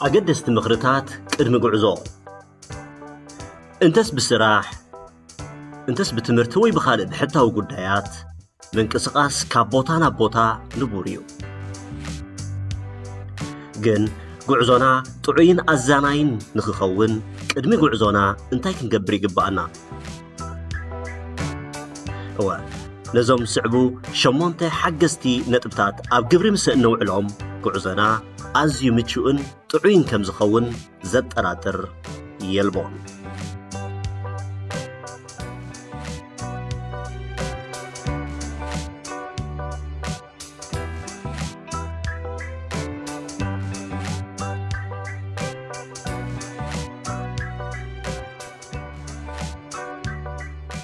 ኣገደስቲ ምኽርታት ቅድሚ ጉዕዞ። እንተስ ብስራሕ፣ እንተስ ብትምህርቲ ወይ ብኻልእ ብሕታዊ ጉዳያት፣ ምንቅስቓስ ካብ ቦታ ናብ ቦታ ንቡር እዩ። ግን ጉዕዞና ጥዑይን ኣዛናይን ንኽኸውን፣ ቅድሚ ጉዕዞና እንታይ ክንገብር ይግብኣና? እወ፣ ነዞም ዝስዕቡ ሸሞንተ ሓገዝቲ ነጥብታት ኣብ ግብሪ ምስ እነውዕሎም፣ ጉዕዞና ኣዝዩ ምቹእን ጥዑይን ከም ዝኸውን ዘጠራጥር የልቦን።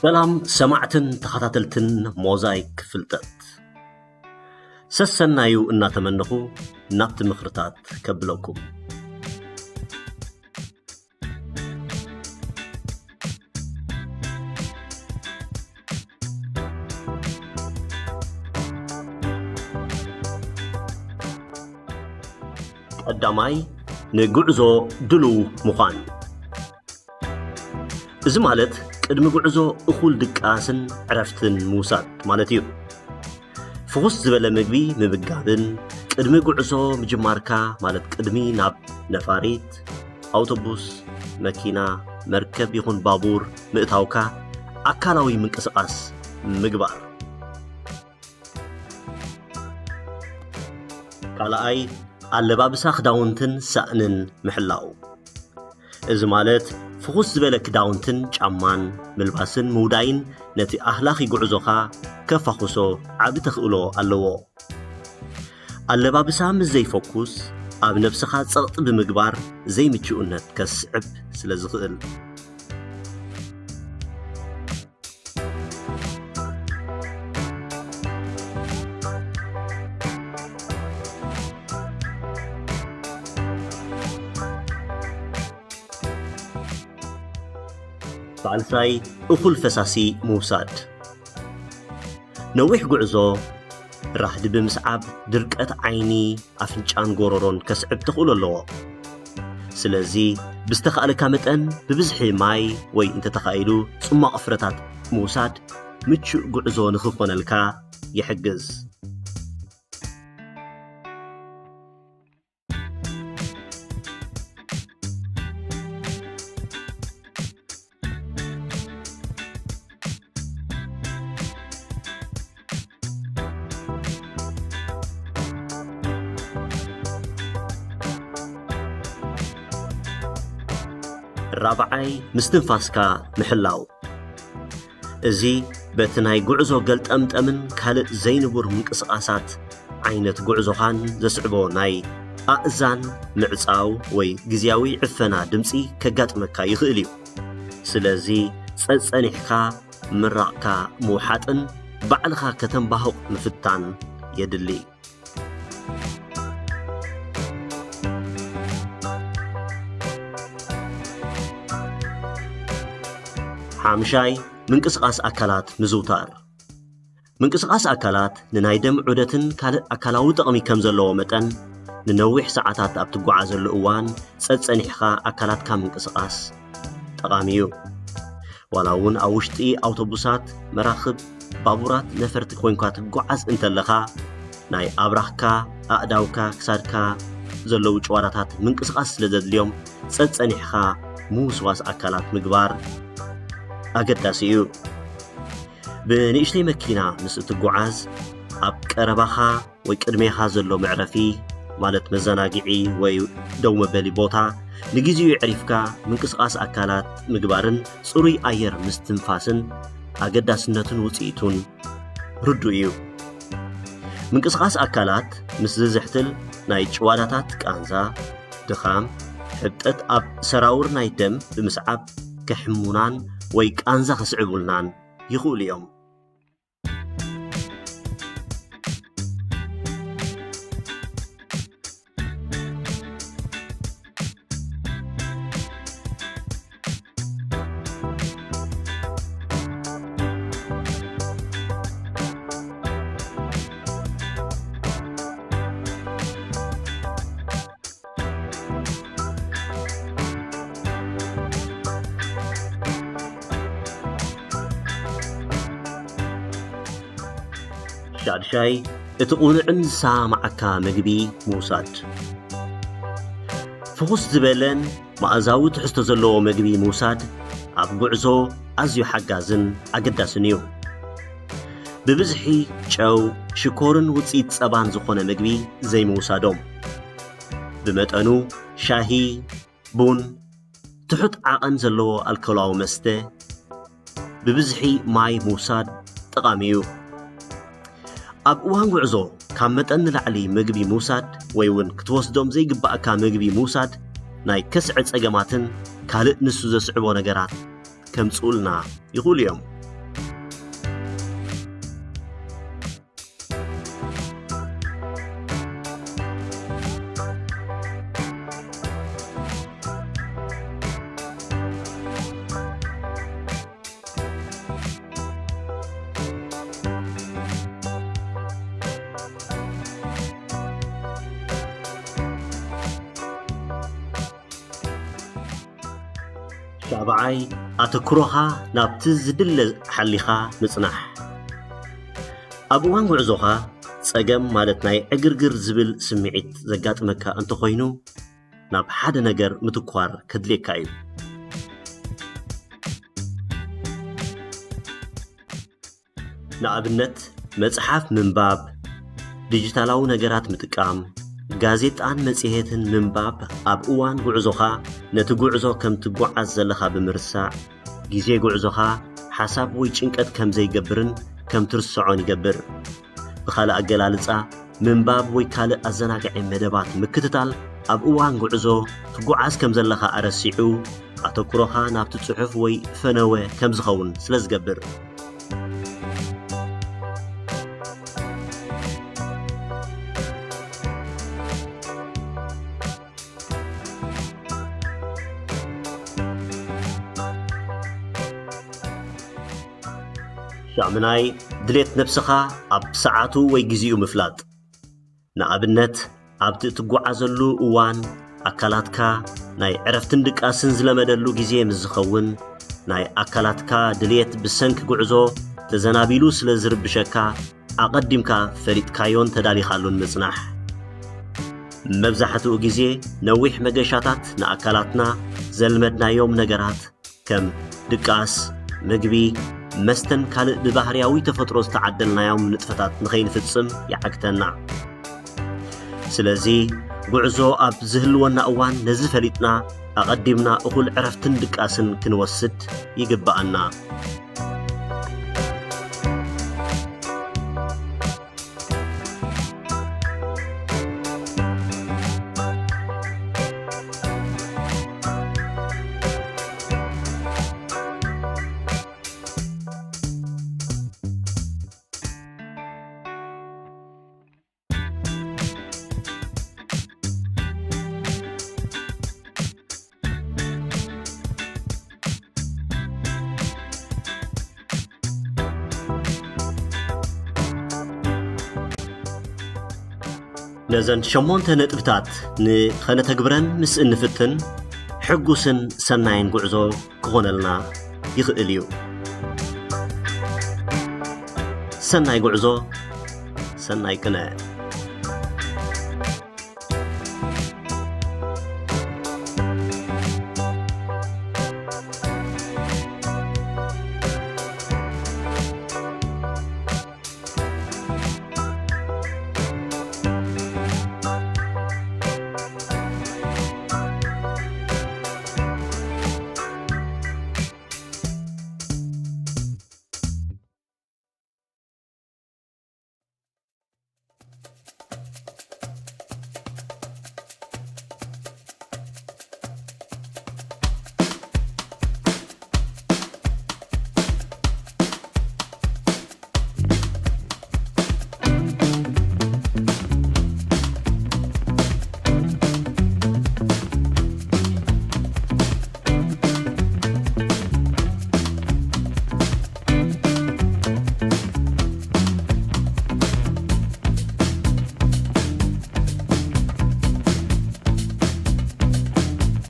ሰላም ሰማዕትን ተኸታተልትን ሞዛይክ ፍልጠት። ሰሰናዩ እናተመነኹ ናብቲ ምኽርታት ከብለኩም። ቀዳማይ፣ ንጉዕዞ ድሉው ምዃን። እዚ ማለት ቅድሚ ጉዕዞ እኹል ድቃስን ዕረፍትን ምውሳድ ማለት እዩ። ፍኹስ ዝበለ ምግቢ ምምጋብን ቅድሚ ጉዕዞ ምጅማርካ፣ ማለት ቅድሚ ናብ ነፋሪት፣ ኣውቶቡስ፣ መኪና፣ መርከብ ይኹን ባቡር ምእታውካ፣ ኣካላዊ ምንቅስቓስ ምግባር። ካልኣይ፣ ኣለባብሳ ክዳውንትን ሳእንን ምሕላው። እዚ ማለት ፍኹስ ዝበለ ክዳውንትን ጫማን ምልባስን ምውዳይን ነቲ ኣህላኺ ጉዕዞኻ ከፋኹሶ ዓቢ ተኽእሎ ኣለዎ። ኣለባብሳ ምስ ዘይፈኩስ፣ ኣብ ነብስኻ ጸቕጢ ብምግባር ዘይምቹእነት ከስዕብ ስለ ዝኽእል። ሳልሳይ፣ እኹል ፈሳሲ ምውሳድ። ነዊሕ ጉዕዞ ራህዲ ብምስዓብ ድርቀት ዓይኒ፣ ኣፍንጫን ጎረሮን ከስዕብ ተኽእሎ ኣለዎ። ስለዚ ብዝተኻእለካ መጠን ብብዝሒ ማይ ወይ እንተተኻኢሉ ጽሟቕ ፍረታት ምውሳድ ምቹእ ጉዕዞ ንኽኾነልካ ይሕግዝ። ራብዓይ፣ ምስትንፋስካ ምሕላው። እዚ በቲ ናይ ጉዕዞ ገልጠምጠምን ካልእ ዘይንቡር ምንቅስቓሳት ዓይነት ጉዕዞኻን ዘስዕቦ ናይ ኣእዛን ምዕጻው ወይ ግዝያዊ ዕፈና ድምጺ ከጋጥመካ ይኽእል እዩ። ስለዚ ጸጸኒሕካ ምራቕካ ምውሓጥን ባዕልኻ ከተንባህቕ ምፍታን የድሊ። ሓምሻይ፣ ምንቅስቓስ ኣካላት ምዝውታር። ምንቅስቓስ ኣካላት ንናይ ደም ዑደትን ካልእ ኣካላዊ ጠቕሚ ከም ዘለዎ መጠን፣ ንነዊሕ ሰዓታት ኣብ ትጓዓዘሉ እዋን ጸጸኒሕኻ ኣካላትካ ምንቅስቓስ ጠቓሚ እዩ። ዋላ እውን ኣብ ውሽጢ ኣውቶቡሳት፣ መራኽብ፣ ባቡራት፣ ነፈርቲ ኮይንካ ትጓዓዝ እንተለኻ፣ ናይ ኣብራኽካ፣ ኣእዳውካ፣ ክሳድካ ዘለዉ ጭዋዳታት ምንቅስቓስ ስለ ዘድልዮም፣ ጸጸኒሕኻ ምውስዋስ ኣካላት ምግባር ኣገዳሲ እዩ። ብንእሽተይ መኪና ምስ እትጓዓዝ፣ ኣብ ቀረባኻ ወይ ቅድሜኻ ዘሎ መዕረፊ፣ ማለት መዘናግዒ ወይ ደው መበሊ ቦታ፣ ንግዜኡ የዕሪፍካ ምንቅስቓስ ኣካላት ምግባርን ጽሩይ ኣየር ምስትንፋስን ኣገዳስነቱን ውጽኢቱን ርዱእ እዩ። ምንቅስቓስ ኣካላት ምስ ዝዝሕትል፣ ናይ ጭዋዳታት ቃንዛ፣ ድኻም፣ ሕብጠት ኣብ ሰራውር ናይ ደም ብምስዓብ ከሕሙናን ወይ ቃንዛ ከስዕቡልናን ይኽእሉ እዮም። ሻድሻይ፣ እቲ ቕኑዕን ዝሰማማዓካ ምግቢ ምውሳድ። ፍኹስ ዝበለን መኣዛዊ ትሕዝቶ ዘለዎ ምግቢ ምውሳድ ኣብ ጉዕዞ ኣዝዩ ሓጋዝን ኣገዳስን እዩ። ብብዝሒ ጨው፣ ሽኮርን ውጽኢት ጸባን ዝኾነ ምግቢ ዘይምውሳዶም። ብመጠኑ ሻሂ፣ ቡን፣ ትሑት ዓቐን ዘለዎ ኣልኮላዊ መስተ፣ ብብዝሒ ማይ ምውሳድ ጠቓሚ እዩ። ኣብ እዋን ጉዕዞ ካብ መጠን ንላዕሊ ምግቢ ምውሳድ ወይ እውን ክትወስዶም ዘይግባእካ ምግቢ ምውሳድ ናይ ከስዐ ጸገማትን ካልእ ንሱ ዘስዕቦ ነገራት ከምጽኡልና ይኽእሉ እዮም። ሻብዓይ፣ ኣተኩሮኻ ናብቲ ዝድለ ሓሊኻ ምጽናሕ። ኣብ እዋን ጉዕዞኻ ጸገም ማለት ናይ ዕግርግር ዝብል ስምዒት ዘጋጥመካ እንተኾይኑ፣ ናብ ሓደ ነገር ምትኳር ከድልየካ እዩ። ንኣብነት፣ መጽሓፍ ምንባብ፣ ዲጂታላዊ ነገራት ምጥቃም፣ ጋዜጣን መጽሔትን ምንባብ ኣብ እዋን ጉዕዞኻ ነቲ ጉዕዞ ከም ትጓዓዝ ዘለኻ ብምርሳዕ፣ ግዜ ጉዕዞኻ ሓሳብ ወይ ጭንቀት ከም ዘይገብርን ከም ትርስዖን ይገብር። ብኻልእ ኣገላልጻ፣ ምንባብ ወይ ካልእ ኣዘናጋዒ መደባት ምክትታል ኣብ እዋን ጉዕዞ ትጓዓዝ ከም ዘለኻ ኣረሲዑ፣ ኣተኩሮኻ ናብቲ ጽሑፍ ወይ ፈነወ ከም ዝኸውን ስለ ዝገብር። ሻምናይ፣ ድሌት ነብስኻ ኣብ ሰዓቱ ወይ ግዜኡ ምፍላጥ። ንኣብነት፣ ኣብቲ እትጓዓዘሉ እዋን ኣካላትካ ናይ ዕረፍትን ድቃስን ዝለመደሉ ግዜ ምስ ዝኸውን፣ ናይ ኣካላትካ ድልየት ብሰንኪ ጉዕዞ ተዘናቢሉ ስለ ዝርብሸካ፣ ኣቐዲምካ ፈሊጥካዮን ተዳሊኻሉን ምጽናሕ። መብዛሕትኡ ግዜ ነዊሕ መገሻታት ንኣካላትና ዘልመድናዮም ነገራት ከም ድቃስ፣ ምግቢ፣ መስተን ካልእ ብባህርያዊ ተፈጥሮ ዝተዓደልናዮም ንጥፈታት ንኸይንፍጽም ይዓግተና። ስለዚ፣ ጉዕዞ ኣብ ዝህልወና እዋን ነዚ ፈሊጥና፣ ኣቐዲምና እኹል ዕረፍትን ድቃስን ክንወስድ ይግብኣና። ነዘን ሸሞንተ ነጥብታት ንኸነተግብረን ምስ እንፍትን፣ ሕጉስን ሰናይን ጉዕዞ ክኾነልና ይኽእል እዩ። ሰናይ ጉዕዞ፣ ሰናይ ቅነ።